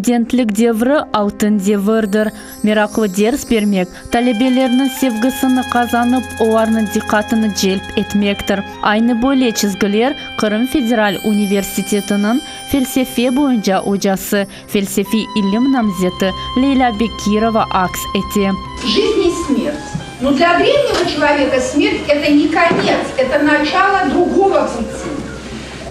Studentlik devri altın devirdir. Meraqlı ders bermek, talebelerniñ sevgisini qazanıp, olarnıñ diqqatını celp etmektir. Aynı böyle çizgiler Qırım federal universitetiniñ felsefe boyunca ocası, felsefiy ilim namzeti Leylâ Bekirova aks ete. Жизнь и смерть. Но для древнего человека смерть, это не конец, это начало другого пути.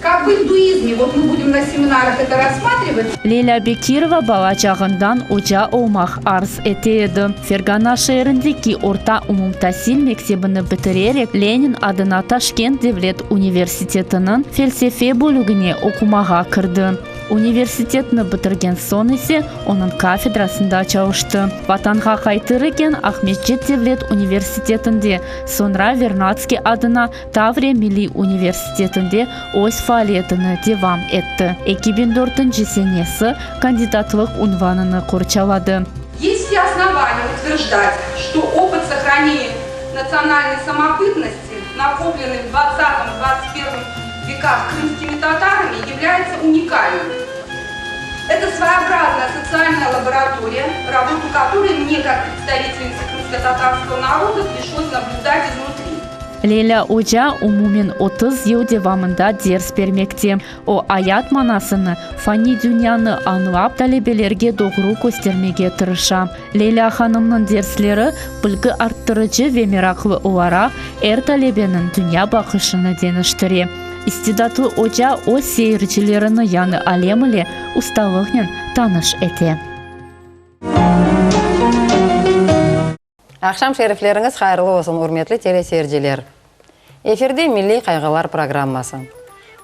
Как в индуизме, вот мы будем на семинарах это рассматривать. Leylâ Bekirova bala çağından oca olmaq arz ete edi. Fergana şeerindeki orta umumtasil mektebini bitirerek, Lenin adına Taşkent devlet universitetiniñ felsefe bölügine oqumağa kirdi. Universitetni bitirgen soñ ise onıñ kafedrasında çalıştı. Vatanğa qaytır eken, Aqmescit devlet universitetinde, soñra Vernadskiy adına Tavriya milliy universitetinde öz faaliyetini devam etti. 2004 senesi kandidatlıq unvanını qorçaladı. Есть все основания утверждать, что опыт сохранения национальной самобытности, накопленный в двадцатом-двадцать первом веках крымскими татарами, является уникальным. Это своеобразная социальная лаборатория, работу которой мне, как представительнице крымско-татарского народа, пришлось наблюдать изнутри. Leylâ oca umumen 30 yıl devamında ders bermekte. O, ayat manasını, faniy dünyanı añlap, talebelerge doğru köstermege tırışa. Leylâ hanımnıñ dersleri bilgi arttırıcı ve meraqlı olaraq, er talebeniñ dünya baqışını deñiştire. İstidatlı oca öz seyircilerini yañı alem ile ustalıqnen tanış ete. Aqşam şerifleriñiz hayırlı olsun, ürmetli teleseyirciler! Efirde Milliy qayğılar programması.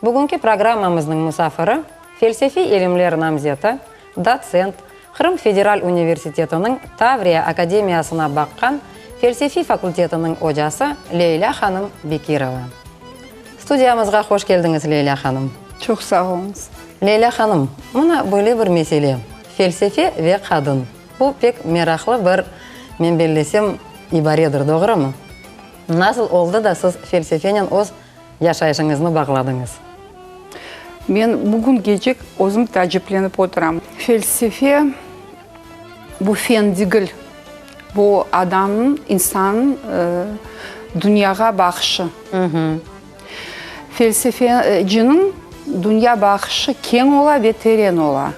Bugünki programmamıznıñ musafiri, felsefiy ilimler namzeti, dotsent, Qırım federal universitetiniñ Tavriya akademiyasına baqqan felsefiy fakultetiniñ ocası Leylâ hanım Bekirova. Studiyamızğa hoş keldiñiz, Leylâ hanım! Çoq sağ oluñız. Leylâ hanım, mına böyle bir mesele, felsefe ve qadın. Bu pek meraqlı bir, men bellesem, ibaredir, doğrumı? Nasıl oldı da siz felsefenen öz yaşayışıñıznı bağladıñız? Men bugüngecek özüm taaciplenip oturam. Felsefe, bu fen degil, bu adamnıñ, insannıñ dünyağa baqışı. Felsefeciniñ dünya baqışı keñ ola ve teren ola.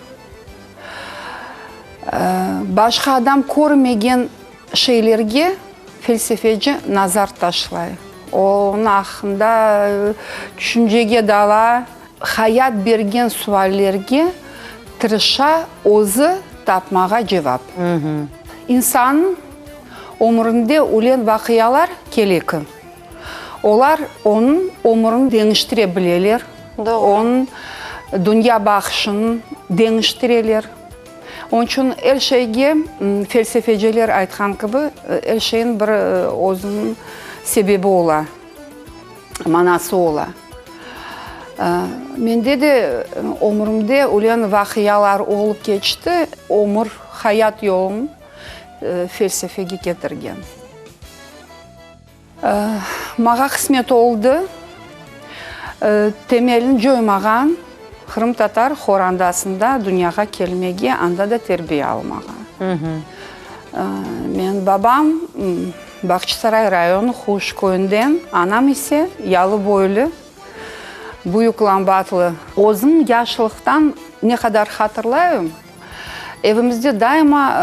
Başqa adam körmegen şeylerge felsefeci nazar taşlay. O, onıñ aqqında tüşüncege dala, hayat bergen suallerge tırışa özü tapmağa cevap. İnsannıñ ömründe ülen vaqialar keleki. Olar onıñ ömrüni deñiştire bileler, onıñ dünya baqışını deñiştireler. Onıñ içün er şeyge, felsefeciler aytqan kibi, er şeyniñ bir özüniñ sebebi ola, manası ola. Mende de ömrümde ülen vaqialar olıp keçti, ömür, hayat yolum felsefege ketirgen. Mağa qısmet oldı, temelini coymağan qırımtatar qorandasında dünyağa kelmege, anda da terbiye almağa. Menim babam Bağçasaray rayonı Quş köyünden, anam ise Yalıboylu, Büyük Lambatlı. Özüm yaşlıqtan ne qadar hatırlayım, evimizde daima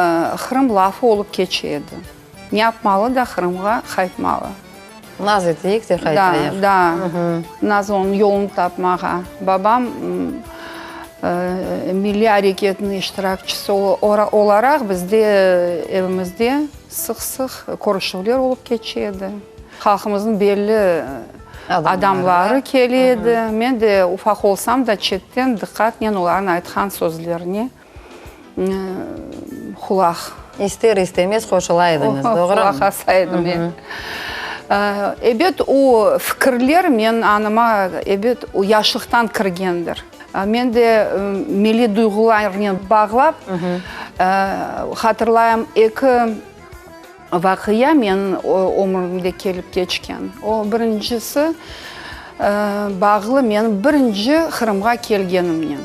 Qırım lafı olıp keçe edi. Ne yapmalı da Qırımğa qaytmalı. Naz eteyik de qaytayıq. Da, da. Naz onıñ yolunı tapmağa. Babam milliy areketniñ iştirakçisi olaraq bizde evimizde sıq-sıq körüşüvler olıp keçe edi. Halqımıznıñ belli adamları kele edi. Men de ufaq olsam da çetten diqqatnen olarnıñ aytqan sözlerine Qulaq. İster-istemez qoşula ediñiz, doğrumı? Qulaq asa edim, e. Ebet, o fikirler menim añıma, ebet, o yaşlıqtan kirgendir. Men de milliy duyğularnen bağlap, hatırlayım, eki vaqia menim ömrümde kelip keçken. O, birincisi, bağlı menim birinci Qırımğa kelgenimnen.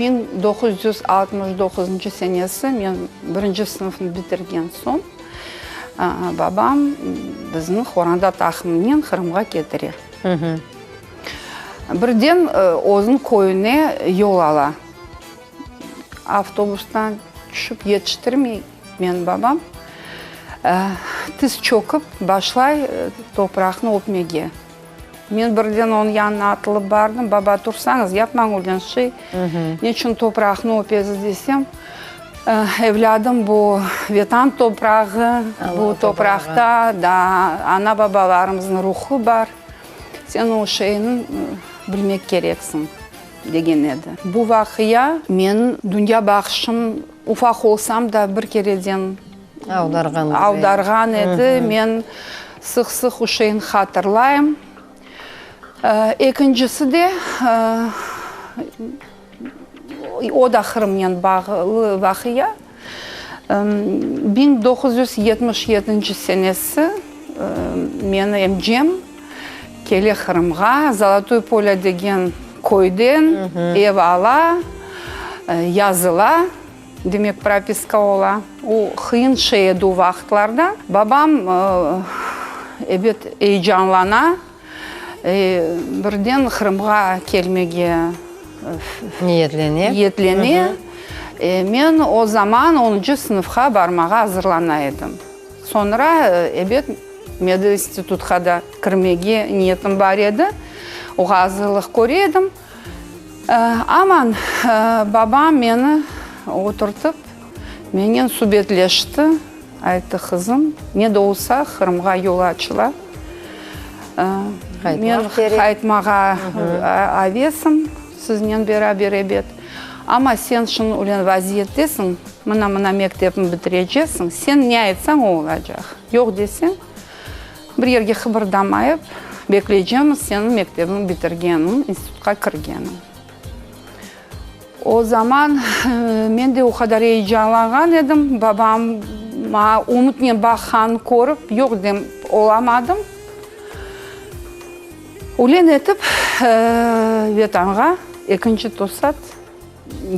1969 senesi men birinci sınıfnı bitirgen soñ, babam bizni qoranta taqımınen Qırımğa ketire. Birden özüniñ köyüne yol ala. Avtobustan tüşip yetiştirmey menim babam. Tiz çökip başlay topraqnı öpmege. Men birden onıñ yanına atılıp bardım, Baba, tursañız, yapmañ ölgen şey, neçün topraqnı öpesiz desem, Evlâdım, bu Vetan toprağı, bu topraqta daa ana-babalarımıznıñ ruhu bar, sen o şeyni bilmek kereksiñ, degen edi. Bu vaqia menim dünya baqışım, ufaq olsam da, bir kereden Avdarğan edi. Men sıq-sıq o şeyni hatırlayım. Ekincisi de, o da Qırımnen bağlı vaqia. 1977 senesi meni emcem kele Qırımğa, Zolotoye Polâ degen köyden ev ala, yazıla. Demek, propiska ola. O, qıyın şey edi o vaqıtlarda. Babam, ebet, eyecanlana, birden Qırımğa kelmege niyetlene. Niyetlene. Men o zaman onuncı sınıfqa barmağa azırlana edim. Soñra, ebet, medinstitutqa da kirmege niyetim bar edi. Oğa azırlıq köre edim. Aman, babam meni oturtıp, menen subetleşti, ayttı, Qızım, ne de olsa, Qırımğa yol açıla. Men qaytmağa avesim, siznen beraber, ebet. Amma sen şunı ülen vaziyettesiñ, mına-mına mektepni bitirecesiñ, sen ne aytsañ, o olacaq. Yoq deseñ, Bir yerge qıbırdamayıp bekleycemiz seniñ mektebiñ bitirgeniñ, institutqa kirgeniñ. O zaman men de o qadar eyecanlanğan edim, babam maña ümütnen baqqanını körip, yoq dem olamadım. Ülen etip Vetanğa ekinci tosat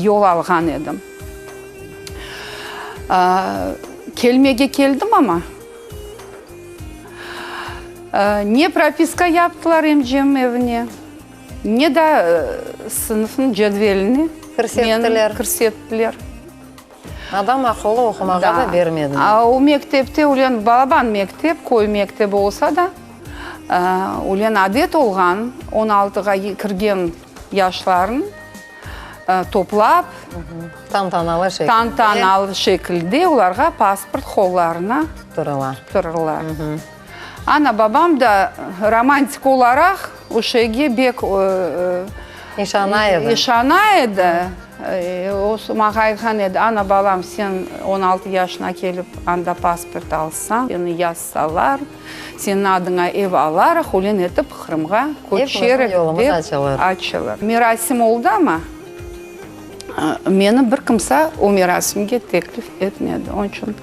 yol alğan edim. Kelmege keldim amma, ne propiska yaptılar emcem evine, ne de sınıfnıñ cedveline Kirsettiler. Kirsettiler. Adam aqıllı oqumağa da bermediler. O mektepte ülen balaban mektep, köy mektebi olsa da, ülen adet olğan, on altığa kirgen yaşlarnı toplap, Tantanalı şekilde. Tantanalı şekilde olarğa pasport qollarına tutturıla. Tutturırlar. Ana-babam da romantik olaraq o şeyge bek İşana edi. İşana edi. O maña aytqan edi, Ana, balam, sen 16 yaşına kelip anda pasport alsañ, seni yazsalar, seniñ adıña ev alarıq, ölen etip Qırımğa köçerik dep açılır. Merasim oldı amma, meni bir kimse o merasimge teklif etmedi. Onıñ içün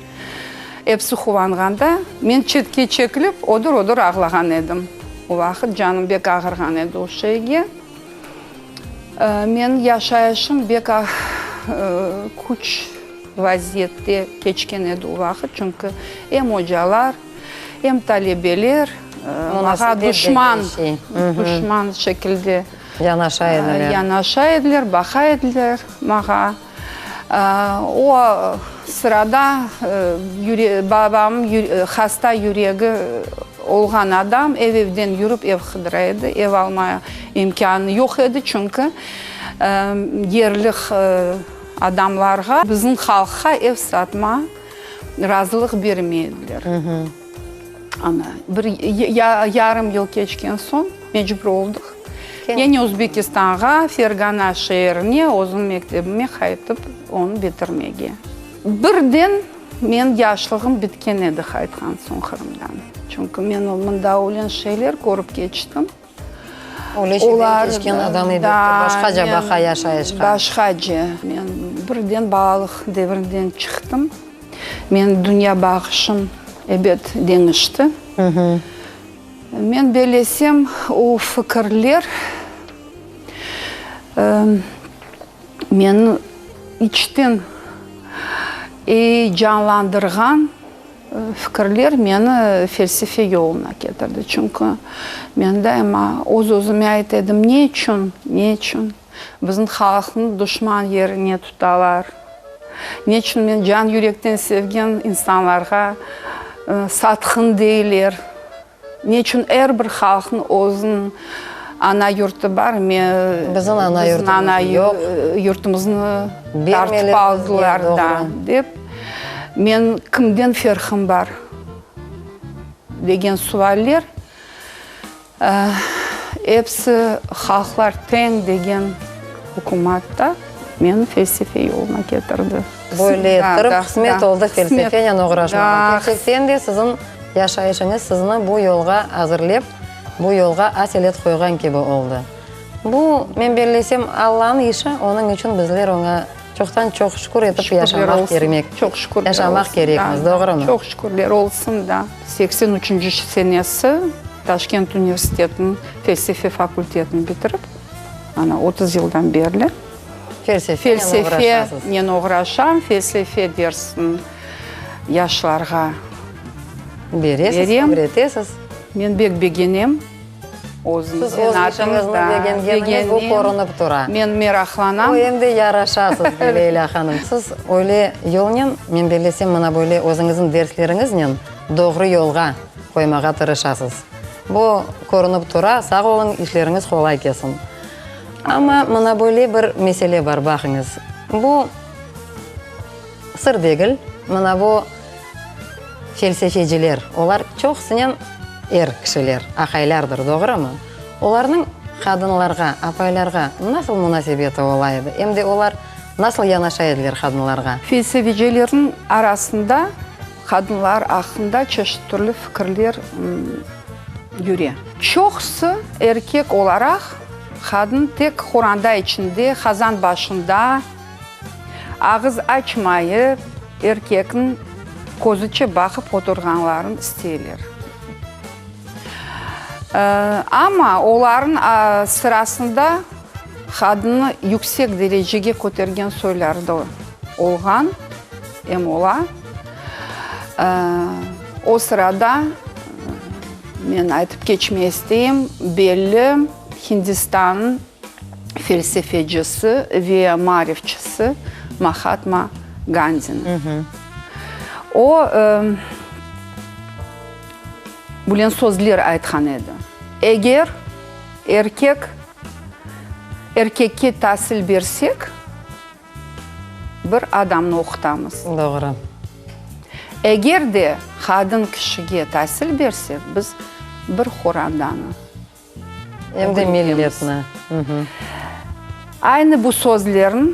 episi quvanğanda, men çetke çekilip, odır-odır ağlağan edim. O vaqıt canım bek ağırğan edi o şeyge. Menim yaşayışım bek küç vaziyette keçken edi o vaqıt, çünki em ocalar, em talebeler maña duşman, duşman şekilde yanaşa ediler, yanaşa ediler, baqa ediler maña. O sırada babam hasta yüregi olğan adam, ev-evden yürip ev qıdıra edi, ev alma imkânı yoq edi, çünki yerli adamlarğa, bizim halqqa ev satma razılıq bermey ediler. Ana, bir yarım yıl keçken soñ mecbur oldıq. Yani Özbekistanğa, Fergana şeerine, özüm mektebime qaytıp, onı bitirmege. Birden men yaşlığım bitken edi qaytqan soñ Qırımdan. Çünki men mında ölen şeyler körip keçtim. Öyle şeyden keçken adam elbette başqaca baqa yaşayışqa. Başqaca. Men birden balalıq devrinden çıqtım. Menim dünya baqışım, ebet, deñişti. Men bellesem, o fikirler. Meni içten eyecanlandırğan fikirler meni felsefe yoluna ketirdi. Çünki men daima öz-özüme ayta edim, ne içün, ne içün bizim halqnı duşman yerine tutalar, ne içün men can-yürekten sevgen insanlarğa satqın deyler, Ne içün er bir halqnıñ özüniñ ana yurtı bar, Bizim ana yurtumız yoq. Yurtumıznı tartıp aldılar da, dep, men kimden ferqım bar, degen sualler, episi halqlar teñ degen ükümatta meni felsefe yoluna ketirdi. Böyle ettirip, qısmet oldı felsefenen oğraşmağa. Kerçekten de siziñ Yaşayışıñız sizni bu yolğa azırlep, bu yolğa aselet qoyğan kibi oldı. Bu, men bellesem, Allanıñ işi, onıñ içün bizler oña çoqtan-çoq şükür etip yaşamaq kermek, yaşamaq kerekmiz, doğrumı? Çoq şükürler olsun, da. Seksen üçünci senesi Taşkent universitetiniñ felsefe fakultetini bitirip, ana, 30 yıldan berli felsefenen oğraşam, felsefe dersini yaşlarğa Beresiz, berem. Ögretesiz. Men bek begenem. Özüm Siz öz işiñizni begengeniniz bu körünip tura. Men meraqlanam. O em de yaraşasız, Leyla hanım. Siz öyle yolnen, men bellesem, mına böyle özüñizniñ dersleriñiznen doğru yolğa qoymağa tırışasız. Bu körünip tura. Sağ oluñ, işleriñiz qolay kelsin. Amma mına böyle bir mesele bar, baqıñız. Bu Sır degil, mına bu felsefeciler, olar çoqusınen er kişiler, aqaylardır, doğrumı? Olarnıñ qadınlarğa, apaylarğa nasıl munasebeti ola edi, em de olar nasıl yanaşa ediler qadınlarğa? Felsefecilerniñ arasında qadınlar aqqında çeşit türlü fikirler yüre. Çoqusı erkek olaraq qadın tek qoranda içinde, qazan başında, Ağız açmayıp, erkekniñ közüçe baqıp oturğanlarını isteyler. Amma olarnıñ sırasında qadınnı yüksek derecege kötergen soyları da olğan, em ola. O sırada, men aytıp keçmey isteyim, belli Hindistannıñ felsefecisi ve maarifçisi Mahatma Gandini. O, bülen sözler aytqan edi, Eger erkek erkekke tasil bersek, bir adamnı oqutamız. Doğru. Eger de qadın kişige tasil bersek, biz bir horandanı. Em de milletni. Aynı bu sözlerni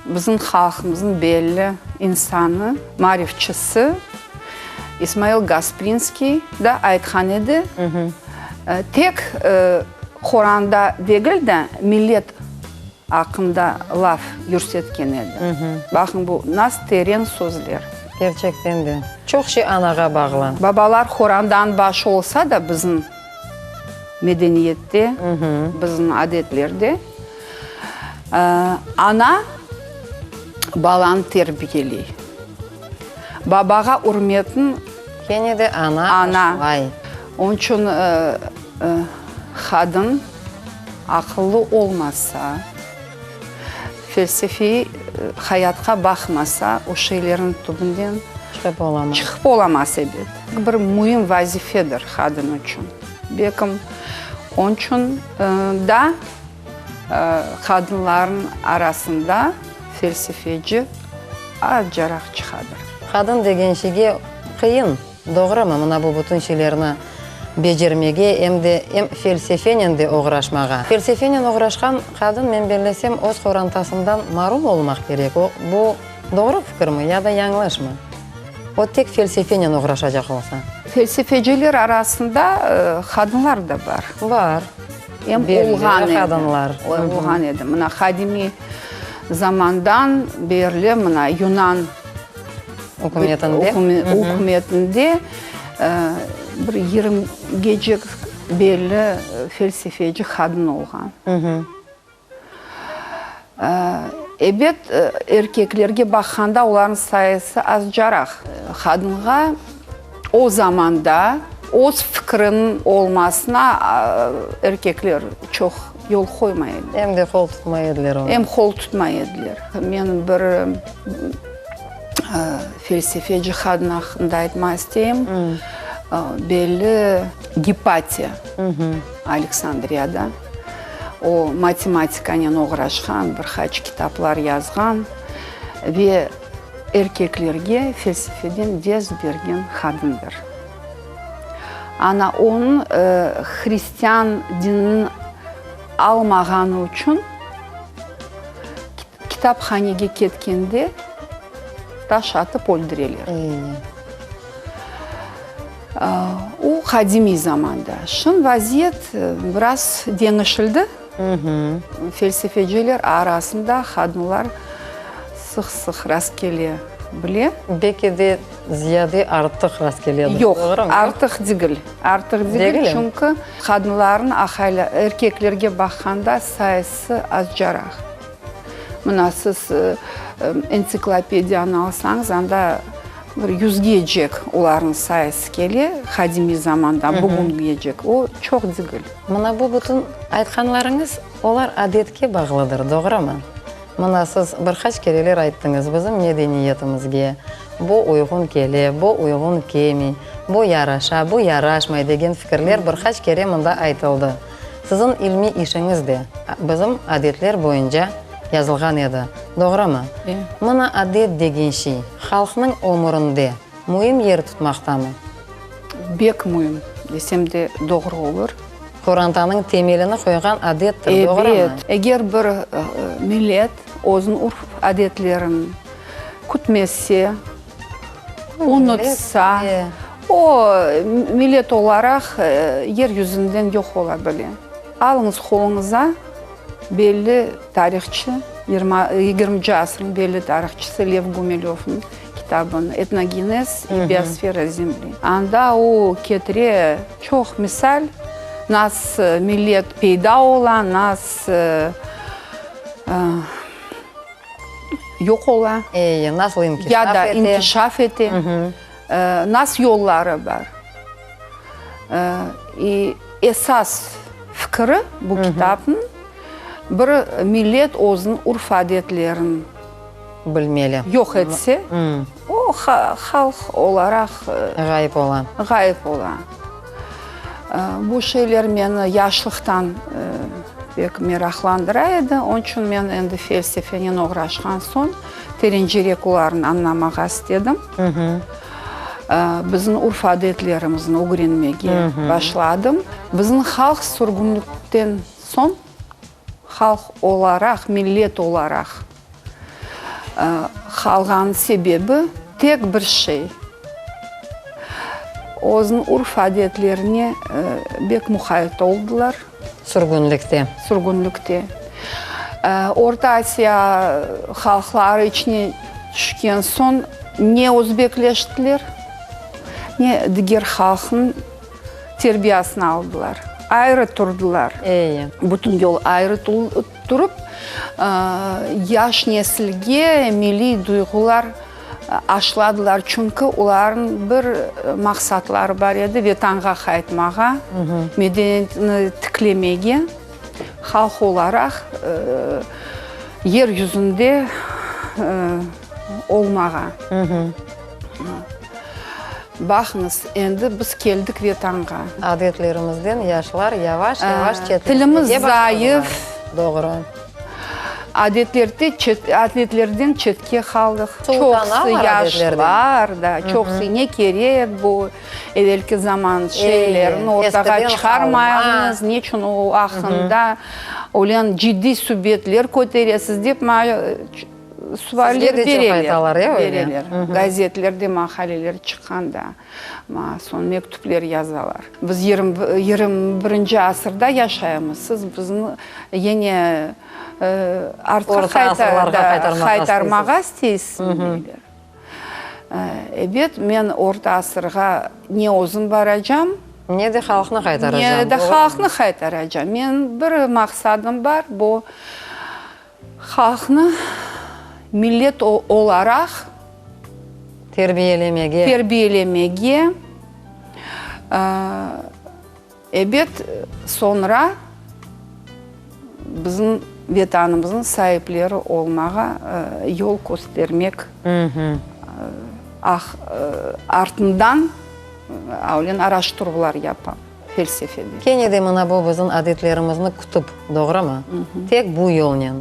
bizim halqımıznıñ belli insanı, maarifçisi İsmail Gasprinskiy da aytqan edi. Tek Qoranda degil de, millet aqqında laf yürsetken edi. Baqıñ, bu nas teren sözler. Kerçekten de. Çoq şey anağa bağlı. Babalar qorandanıñ başı olsa da, bizim medeniyette, bizim adetlerde ana balanı terbiyeley. Babağa ürmetni Kene de ana aşlay. Onıñ içün qadın aqıllı olmasa, felsefiy hayatqa baqmasa, o şeylerniñ tübünden çıqıp olamaz. Çıqıp olamaz, ebet. Bir müim vazifedir qadın içün. Belkim, onıñ içün da qadınlarnıñ arasında felsefeci azcaraq çıqadır. Qadın degen şeyge qıyın. Doğrumı, mına bu bütün şeylerni becermege, em de em felsefenen de oğraşmağa? Felsefenen oğraşqan qadın, men bellesem, öz qorantasından marum olmaq kerek. O, bu doğru fikirmi ya da yañlışmı? O tek felsefenen oğraşacaq olsa. Felsefeciler arasında qadınlar da bar. Bar. Em olğan edi. Qadınlar. Olğan edi. Mına qadimiy zamandan berli mına yunan Ükümetinde. Ükümetinde bir yirmigecek belli felsefeci qadın olğan. Ebet, erkeklerge baqqanda olarnıñ sayısı azcaraq. Qadınğa o zamanda öz fikriniñ olmasına erkekler çoq yol qoymay ediler. Em de qol tutmay ediler oña. Em qol tutmay ediler. Men bir felsefeci qadın aqqında aytmaq isteyim. Belli Gipatiya, Aleksandriyada. O, matematikanen oğraşqan, bir qaç kitaplar yazğan ve erkeklerge felsefeden ders bergen qadındır. Ana, onıñ hristian dinini almağanı içün kitaphanege ketkende taş atıp öldüreler. O qadimiy zamanda. Şın vaziyet biraz deñişildi. Felsefeciler arasında qadınlar sıq-sıq rastkele bile. Belki de ziyade artıq rastkeledir, Yoq, artıq degil. Artıq degil, çünki qadınlarnıñ aqaylar, erkeklerge baqqanda sayısı azcaraq. Mına siz entsiklopediyanı alsañız, anda Bir yüzgecek olarnıñ sayısı kele, qadimiy zamandan bugüngecek, o çoq degil. Mına bu bütün aytqanlarıñız, olar adetke bağlıdır, doğrumı? Mına siz bir qaç kereler ayttıñız, bizim medeniyetimizge bu uyğun kele, bu uyğun kelmey, bu yaraşa, bu yaraşmay degen fikirler bir qaç kere mında aytıldı. Siziñ ilmiy işiñiz de bizim adetler boyunca yazılğan edi, doğrumı? Mına adet degen şey halqnıñ ömürinde müim yer tutmaqtamı? Bek müim, desem de doğru olur. Qorantanıñ temelini qoyğan adettir, doğrumı? Ebet. Eger bir millet özüniñ urf-adetlerini kütmese, unutsa, o, millet olaraq yer yüzünden yoq ola bile. Alıñız qoluñıza belli tarihçı, yigirminci asırnıñ belli tarihçısı Lev Gumilövniñ kitabını Etnogenez i biosfera Zemli. Anda o ketire çoq misal, nas millet peyda ola, nas yoq ola. Eyi, nasıl inkişaf ete. Ya da inkişaf ete. Nas yolları bar. Esas fikri bu kitapnıñ, bir millet özüniñ urf-adetlerini bilmeli, yoq etse, o halq olaraq ğayıp ola. Ğayıp ola. Bu şeyler meni yaşlıqtan pek meraqlandıra edi. Onıñ içün men endi felsefenen oğraşqan soñ terencerek olarnı añlamağa istedim. Bizim urf-adetlerimizni ögrenmege başladım. Bizim halq sürgünlikten soñ halq olaraq, millet olaraq qalğanıñ sebebi tek bir şey, özüniñ urf-adetlerine bek muqayt oldılar. Sürgünlikte. Sürgünlikte. Orta Asiya halqları içine tüşken soñ ne özbekleştiler, ne diger halqnıñ terbiyasını aldılar. Ayrı turdılar. Bütün yol ayrı turıp, yaş nesilge milliy duyğular aşladılar, çünki olarnıñ bir maqsatları bar edi, Vetanğa qaytmağa, medeniyetini tiklemege, halq olaraq yer yüzünde olmağa. Baqıñız, endi biz keldik Vetanğa. Adetlerimizden yaşlar yavaş-yavaş çetleşmege Tilimiz başladılar. zayıf. Doğru. Adetlerde adetlerden çetke qaldıq. Çoqusı yaşlar da, çoqusı ne kerek bu evelki zaman şeylerini ortağa çıqarmaymız, neçün o aqqında öyle ciddiy subetler köteresiz dep maña sualler bereler, gazetlerde maqaleler çıqqanda. Maña soñ mektüpler yazalar. Biz 21-nci asırda yaşaymız, siz bizni yine artqa qaytarmağa isteysiñiz, deyler. Ebet, men orta asırğa ne özüm baracam, ne de halqnı qaytaracam. Ne de halqnı qaytaracam. Menim bir maqsadım bar, bu halqnı. Millet olaraq Terbiyelemege. Terbiyelemege, ebet, soñra bizim Vetanımıznıñ saipleri olmağa yol köstermek, artından avlen araştıruvlar yapam felsefede. Kene de mına bu bizim adetlerimizni kütip, doğrumı? Tek bu yolnen.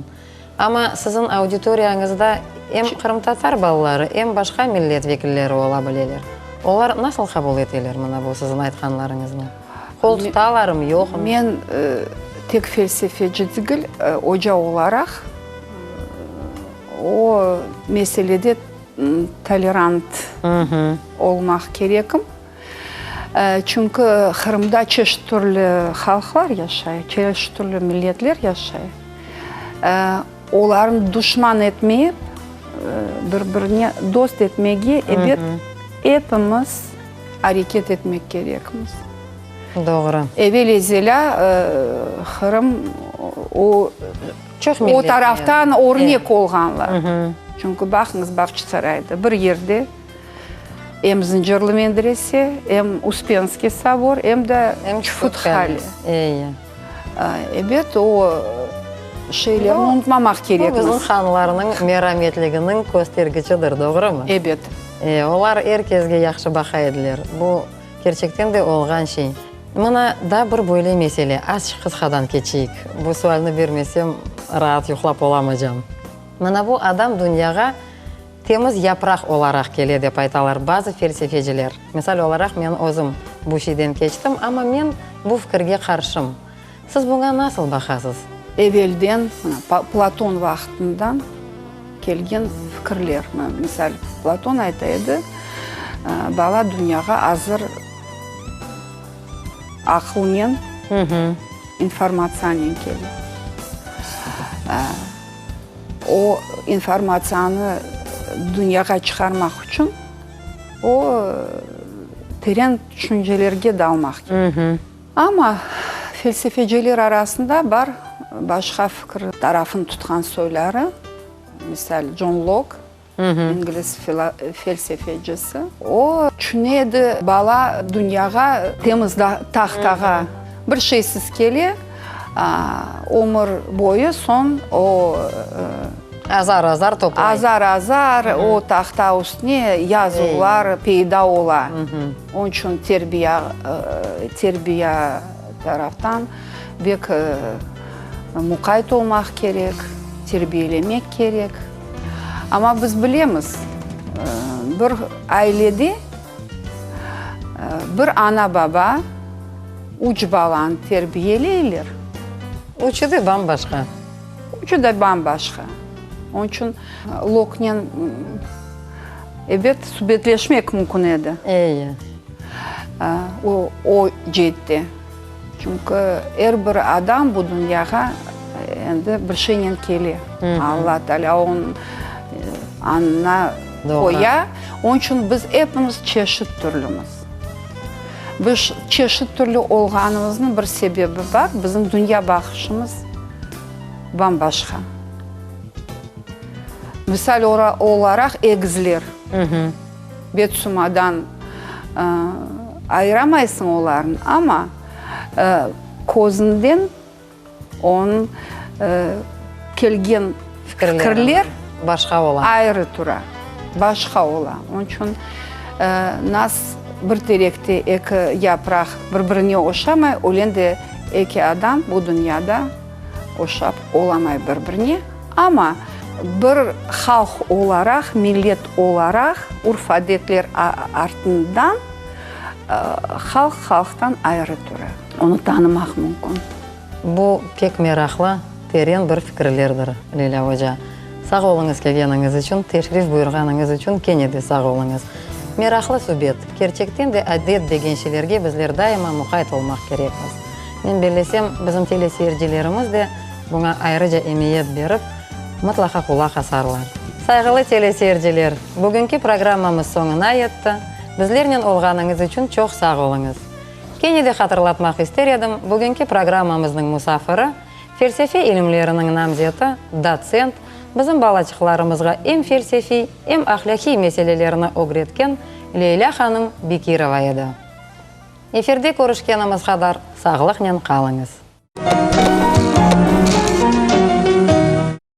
Amma siziñ auditoriyañızda em qırımtatar balaları, em başqa millet vekilleri ola bileler. Olar nasıl qabul eteler mına bu siziñ aytqanlarıñıznı? Qol tutalarmı, yoqmı? Men tek felsefeci degil, oca olaraq o meselede tolerant olmaq kerekim. Çünki Qırımda çeşit türlü halqlar yaşay, çeşit türlü milletler yaşay. Olarnı duşman etmeyip, bir-birine dost etmege, ebet, epimiz areket etmek kerekmiz. Doğru. Evel-ezelâ Qırım o, o taraftan örnek olğanlar. Çünki baqıñız, Bağçasarayda bir yerde. Em Zıncırlı medrese, em Uspenskiy sobor, em de Çufut-Qale. Ebet, o şeylerni unutmamaq kerekmiz. Bu bizim hanlarnıñ merametliginiñ köstergiçidir, doğrumı? Ebet. Olar er kesge yahşı baqa ediler. Bu kerçekten de olğan şey. Mına, daa bir böyle mesele, azçıq qısqadan keçeyik. Bu sualni bermesem, raat yuqlap olamacam. Mına bu adam dünyağa Temiz yapraq olaraq kele, dep aytalar bazı felsefeciler. Misal olaraq, men özüm bu şeyden keçtim, amma men bu fikirge qarşım. Siz buña nasıl baqasız? Evelden, mına, Platon vaqtından kelgen fikirler. Misal, Platon ayta edi, bala dünyağa azır aqılnen, informatsiyanen kele. O informatsiyanı dünyağa çıqarmaq içün o teren tüşüncelerge dalmaq kerek. Amma felsefeciler arasında bar başqa fikir tarafını tutqan soyları, misal, Con Lok, İngliz felsefecisi. O, tüşüne edi, bala dünyağa temiz tahtağa bir şeysiz kele, ömür boyu soñ o Azar-azar toplay. Azar-azar o tahta üstüne yazuvlar peyda ola. Onıñ içün terbiya, terbiya taraftan bek muqayt olmaq kerek, terbiyelemek kerek. Amma biz bilemiz, bir ailede bir ana-baba üç balanı terbiyeleyler. Üçü de bam-başqa. Üçü de bam-başqa. Onıñ içün Loknen, ebet, subetleşmek mümkün edi. Eyi. O, o ceette. Çünki er bir adam bu dünyağa endi bir şeynen kele. Alla Teala onıñ alnına qoya. Onıñ içün biz epimiz çeşit türlümiz. Biz çeşit türlü olğanımıznıñ bir sebebi bar, bizim dünya baqışımız bam-başqa. Misal olaraq, egizler. Bet-sumadan ayıramaysıñ olarnı, amma közünden onıñ kelgen fikirler ayrı tura, başqa ola. Onıñ içün nas bir terekte eki yapraq bir-birine oşamay, öyle de eki adam bu dünyada oşap olamay bir-birine. Amma bir halq olaraq, millet olaraq urf-adetler artından halq halqtan ayrı tura. Onı tanımaq mümkün. Bu pek meraqlı, teren bir fikirlerdir, Leyla oca. Sağ oluñız kelgeniñiz içün, teşrif buyurğanıñız içün kene de sağ oluñız. Meraqlı subet. Kerçekten de adet degen şeylerge bizler daima muqayt olmaq kerekmiz. Men bellesem, bizim teleseyircilerimiz de Buña ayrıca emiyet berip, mıtlaqa qulaq asarlar. Sayğılı teleseyirciler, bugünki programmamız soñuna yetti. Bizlernen olğanıñız içün çoq sağ oluñız. Kene de hatırlatmaq ister edim, bugünki programmamıznıñ musafiri, felsefe ilimleriniñ namzeti, dotsent, bizim balaçıqlarımızğa em felsefiy, em ahlâqiy meselelerni ögretken Leylâ hanım Bekirova edi. Efirde körüşkenimiz qadar sağlıqnen qalıñız.